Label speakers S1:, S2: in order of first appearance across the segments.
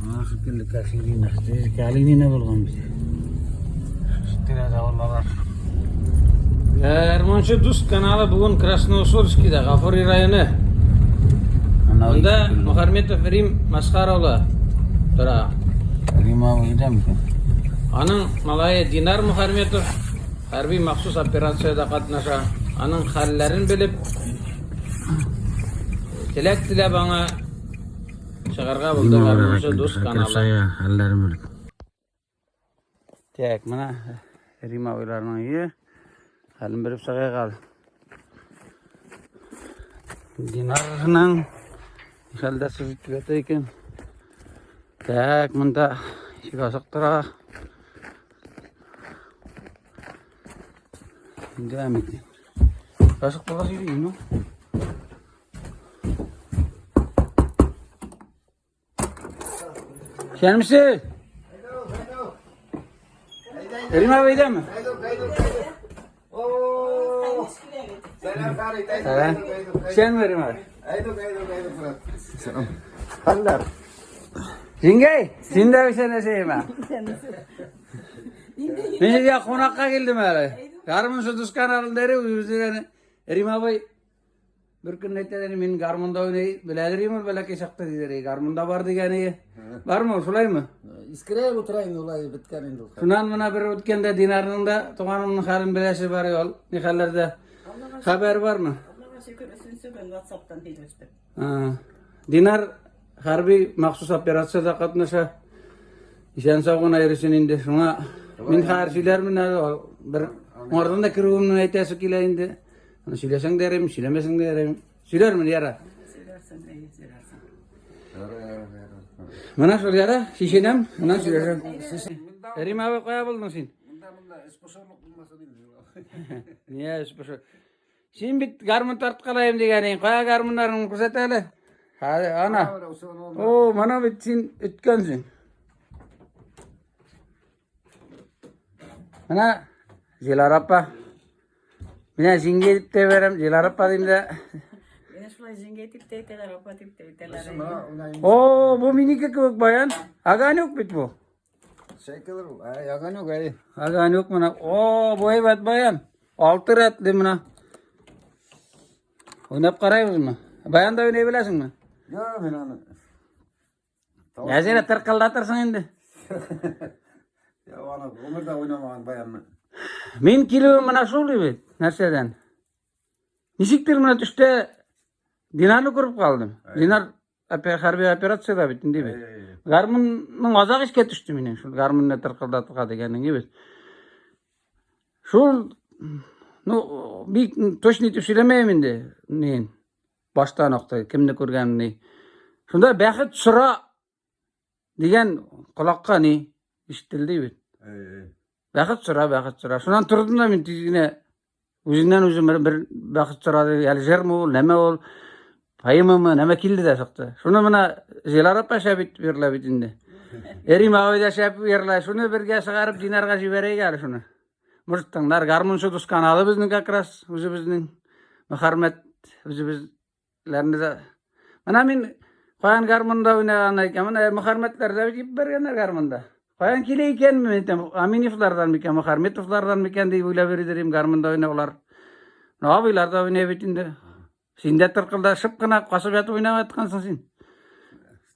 S1: Шикелле Калинина. Калинина булган бит. Тирәдә авыллар.
S2: Гармунчы дус каналы бүген Красноусольскийда, Гафури районы. Монда Мухарметов Рим Масхар улы тора.
S1: Рим абый өйдәме?
S2: Аның малае Динар Мухарметов хәрби махсус операциядә катнаша. Аның хәлләрен белеп, теләк теләп аңа чыгарга булды Гармунчы дус каналы.
S1: Хәлләрен белеп. Так, менә Рим абыйларның өе. Хәлен белеп чыгыйк әле. Динарның хәлдә сүз итеп ята икән. Так, монда ишек ачык тора. Дәм икән. Ачык булгач йөри, ну. Исәнмесез? Рим абый өйдәме? Сәлам. Исәнме, Рим абый?
S3: Хәлләр.
S1: Җиңгәй, син дә исәнләшәйме? Мин сезгә кунакка килдем әле. Гармунчы дус каналында үзебезнең Рим абый Бер көнне әйтәләр, мин гармунда уйный беләдер идем ул бәләкәй чакта диләр. Гармунда бар дигәне. Бармы ул, шулаймы?
S3: Искерәеп утыра инде улай беткән инде ул.
S1: Шуннан менә бер үткәндә Динарның да туганымның хәлен беләсе бар ул. Ни хәлләрдә? Хәбәр бармы?
S4: Аллага шөкер, өченче көн WhatsApp-тан сөйләштек.
S1: Динар хәрби махсус операциядә катнаша. Исән сау гына йөрсен инде. Шуңа мин хәзер сөйләрмен әле бер аңардан да керүемне әйтәсе килә инде. Аны сөйләсәң дә ярыйм, сөйләмәсәң дә ярыйм. Сөйләрмен, яра.
S4: Сөйләрсең, әйе, сөйләрсең.
S1: Менә шул яра, чишенәм, менә сөйләшәм. Рим абый, кая булдың син?
S3: Монда монда эш пошырлык булмаса инде.
S1: Нигә эш пошыр? Син бит гармун тарткалаем дигәнең, кая гармуннарыңны күрсәт әле. Ана. О, моны бит син үткәнсең. Менә Зилар апа. Менә җиңгәй дип тә бәрәм, Зилар апа дим дә.
S4: Менә шулай җиңгәй дип тә әйтәләр, апа дип тә әйтәләр.
S1: О, бу минеке кебек баян. Огонек бит бу.
S3: Шәйкелер ул. Әй, огонек, әй.
S1: Огонек менә. О, бу әйбәт баян. Алты рәтле менә. Уйнап карайбызмы? Баянда уйный беләсеңме?
S3: Юк, мин аны.
S1: Әзерә тыркылдатырсың инде.
S3: Я аны гомердә уйнамаган баянны.
S1: Мин килүем менә шул бит, нәрсәдән. Ничектер менә төштә Динарны күреп калдым. Динар хәрби операциядә бит инде бит. Гармунның азак искә төште минем, шул гармунны тыркылдатырга дигәнең бит. Шул, ну, бик точно итеп сөйләмәем инде, ни. Баштан ук кемне күргән ни. Шунда бәхет сора дигән колакка ни ишетелде бит. Бәхет сора, бәхет сора. Шуннан тордым да мин тиз генә үзеннән үзе бер, бер бәхет сорады. Әле җырмы ул, нәмә ул, поэмамы, нәмә килде дә чыкты. Шуны менә Зилар апа шәп итеп йырлап бит инде. Эрим абый да шәп йырлай. Шуны бергә чыгарып Динарга җибәрәйек әле шуны. Может, тыңлар. Гармунчы дус каналы безнең как раз үзебезнең. Мөхәрмәт үзебезләрне дә. Менә мин каян гармунда уйнаган икән. Менә Мөхәрмәтләр дә дип бергәннәр гармунда. Каян килә икән, мин әйтәм, Аминевлардан микән, Мөхәрмәтовлардан микән дип уйлап йөридер идем, гармунда уйнаулар. Менә абыйлар да уйный бит инде. Син дә тыркылдашып кына касып ятып уйнап яткансың син.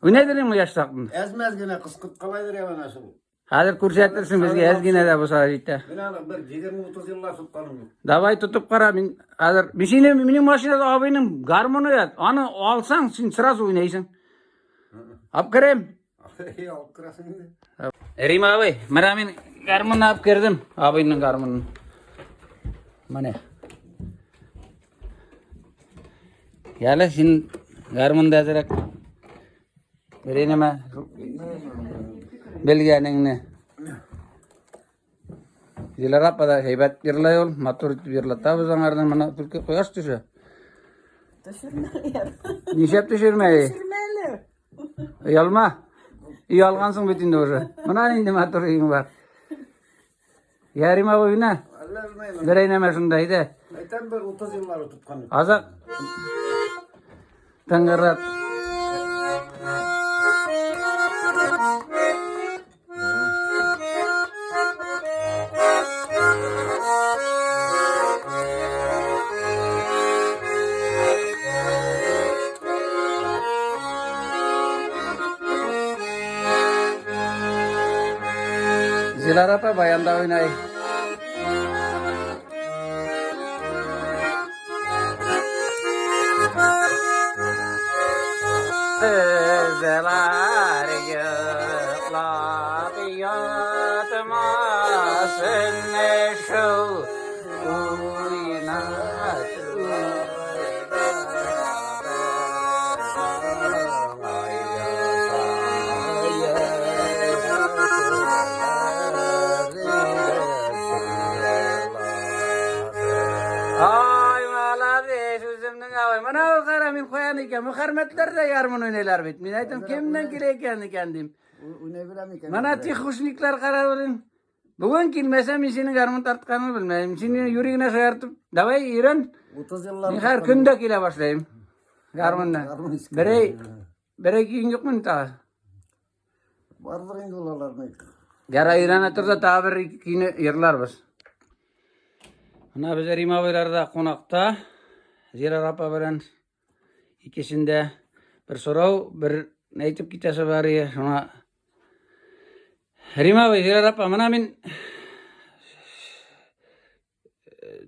S1: Уйнадыр инде яшь чакта.
S3: Әз-мәз генә кыскырткалайдыр я менә шул.
S1: Хәзер күрсәтерсең безгә әз генә дә булса җитә.
S3: Мин аны бер 20-30 еллар тотканым юк.
S1: Давай тотып кара, мин хәзер мин сине минем машинада абыйның гармоны ят. Аны алсаң, син сразу уйнайсың. Алып керәм.
S3: Алып керәсең инде.
S1: Рим абый, менә мин гармонны алып кердем, абыйның гармонын. Менә. Яле, син гармонда әзерәк. Бер нәмә белгәнеңне. Диләр апа да әйбәт йырлай ул, матур итеп йырлатабыз аңардан. Менә түлке кояш төшә.
S4: Төшермә әле.
S1: Нишләп төшермәй?
S4: Төшермә әле.
S1: Оялма. Оялгансың бит инде уже. Менә нинди матур өең бар. Ярим абый менә.
S3: Әллә белмәймен.
S1: Берәй нәмә шунда әйдә.
S3: Әйтәм бер 30 еллар тоткан.
S1: Азак тыңгырат. Зилара апа баянда уйный. Kızlar yıklap yatmasın şu Ай, молодец, үземнең абый. Менә ул кара, мин куян икән. Мөхәрмәтләр дә гармун уйныйлар бит. Мин әйтәм, кемнән килә икән икән дим.
S3: Уйный беләм икән.
S1: Менә тихушниклар кара белән. Бүген килмәсә, мин синең гармун тартканыңны белмәйм. Сине юри генә шаяртып, давай өйрән.
S3: 30 еллар.
S1: Мин һәр көндә килә башлыйм. Гармунны.
S3: Гармун иске.
S1: Берәй берәй көең юкмы тагы?
S3: Бардыр инде ул аларны.
S1: Яра өйрәнә тор да тагы бер ике көйне йырларбыз. Менә без Рим абыйларда кунакта. Зилара апа белән икесендә бер сорау, бер әйтеп китәсе бар иде. Шуңа Рим абый, Зилара апа, менә мин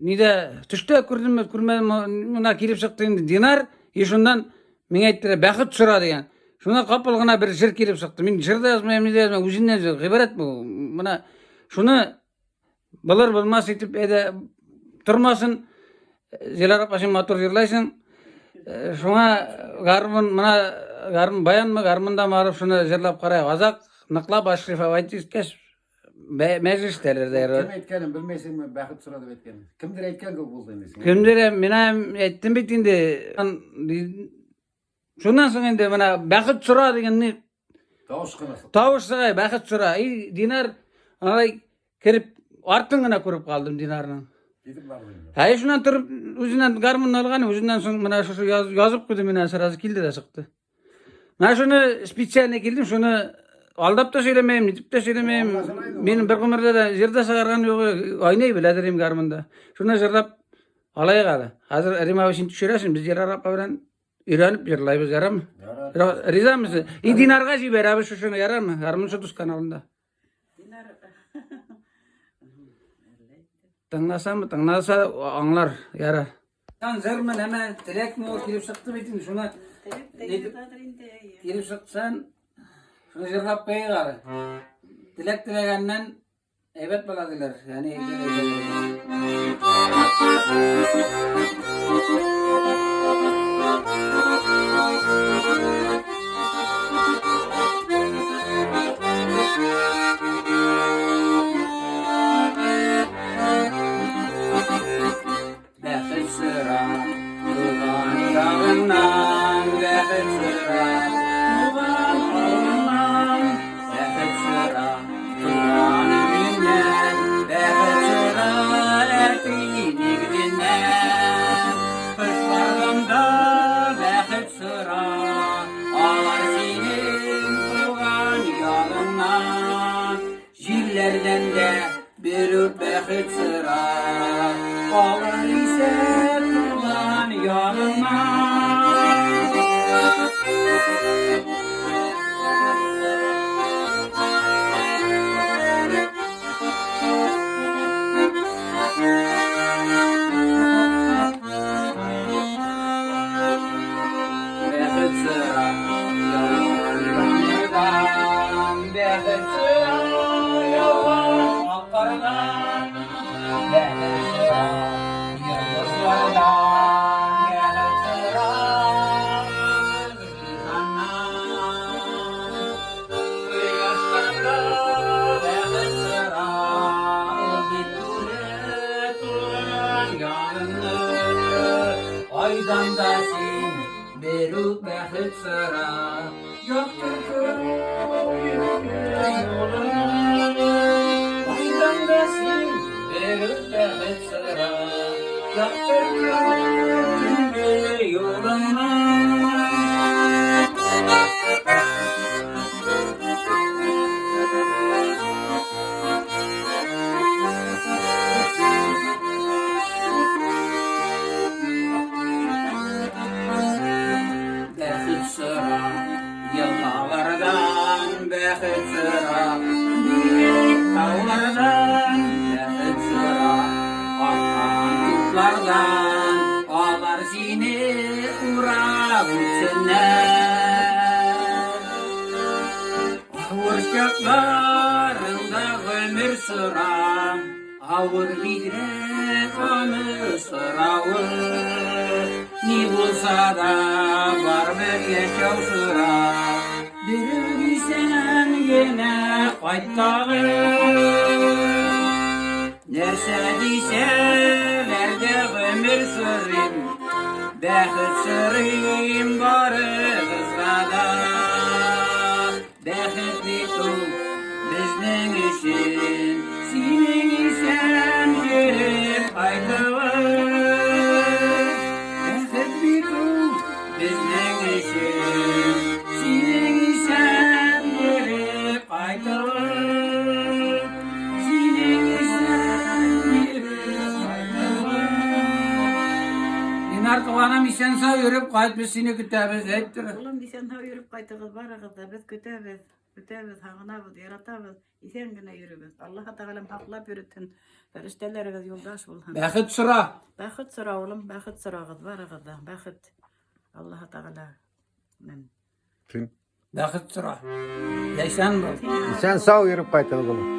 S1: нидә төштә күрдемме, күрмәдемме, менә килеп чыкты инде Динар, и шуннан миңа әйттеләр, бәхет сора дигән. Шуннан капыл гына бер җыр килеп чыкты. Мин җыр да язмыйм, ни дә язмыйм, үзеннән үзе гыйбарәт бу. Менә шуны булыр булмас итеп әйдә тормасын. Зилара апа, син матур җырлайсың. Шуңа гармун, менә гармун баянмы, гармунда алып шуны җырлап карайык. Азак ныклап ошлифовать иткәч, мәҗлесләрдә дә
S3: Кем әйткәнен белмәйсеңме, бәхет сора дип әйткәнен. Кемдер әйткән кебек булды инде сиңа.
S1: Кемдер, менә әйттем бит инде. Шуннан соң инде менә бәхет сора дигән ни
S3: Тавыш кына.
S1: Тавыш чыга, бәхет сора. И Динар алай кереп артын гына күреп калдым Динарның.
S3: Китеп барды инде.
S1: Әй шуннан торып үзеннән гармунны алган, үзеннән соң менә шушы язып куйды менә сразу килде дә чыкты. Менә шуны специально килдем, шуны алдап та сөйләмәйм, нитеп тә сөйләмәйм. Мин бер гомердә дә җыр да чыгарган юк, айный беләдер инде гармунда. Шуны җырлап алайык әле. Хәзер Рим абый син төшерәсең, без Зилара апа белән өйрәнеп җырлайбыз, ярамы?
S3: Ярар.
S1: Ризамы? И Динарга җибәрәбез шушыны, ярамы? Гармунчы дус каналында.
S4: Динар.
S1: Тыңласамы, тыңласа аңлар, яра. Сан җырмы, нәмә, теләкме ул килеп чыкты бит инде, шуны
S4: Теләк тә
S1: Нитеп-
S4: ятадыр инде. Әйе.
S1: килеп чыксан, шуны җырлап куйыйк әле. Теләк теләгәннән әйбәт була диләр. Ягъни Бәхет сыра туган ягыннан, бәхет сыра туган авылыннан, бәхет сыра туган өеннән, бәхет сыра әти нигезеннән. Кышлардан да бәхет сыра, алар синең туган ягыннан. Җилләрдән дә берүк бәхет сыра, алар исә туган ягыннан. Бәхет сыра яңгырдан, бәхет сыра яуган ак кардан, бәхет сыра йолдызлардан, бәхет сыра Зөлханнан. Кояштан да бәхет сыра, ул бит түрә туган ягыңны. Айдан да син берүк бәхет сыра, яктыртып юлыңны. Айдан да син берүк бәхет сыра, яктыртып төнге юлыңны. Бәхет сыра елгалардан, бәхет сыра биек таулардан. Туплардан бәхет сора, аткан туплардан, алар сине урап үтсеннәр. Авыр чакларыңда гомер сора, авыр бигрәк аны соравы. Ни булса да барыбер яшәү сора, берүк исән генә кайт тагы. Нәрсә дисәләр дә гомер сорыйм, бәхет сорыйм барыгызга да. Бәхет бит ул безнең өчен, синең исән йөреп кайтуың. Бәхет бит ул безнең өчен, синең исән йөреп кайтуың. Синең исән йөреп кайтуың. Динар туганым, исән-сау йөреп кайт, без сине көтәбез, әйттер.
S4: Улым, исән-сау йөреп кайтыгыз барыгыз да. Без көтәбез, көтәбез, сагынабыз, яратабыз. Исән генә йөрегез. Аллаһы Тәгаләм һаклап йөртсен. Фәрештәләрегез юлдаш булсын.
S1: Бәхет сора.
S4: Бәхет сора, улым, бәхет сорагыз барыгыз да. Бәхет. Аллаһы Тәгалә.
S1: Бәхет сора. Ләйсән бул.
S3: Исән сау йөреп кайтыгыз, улым.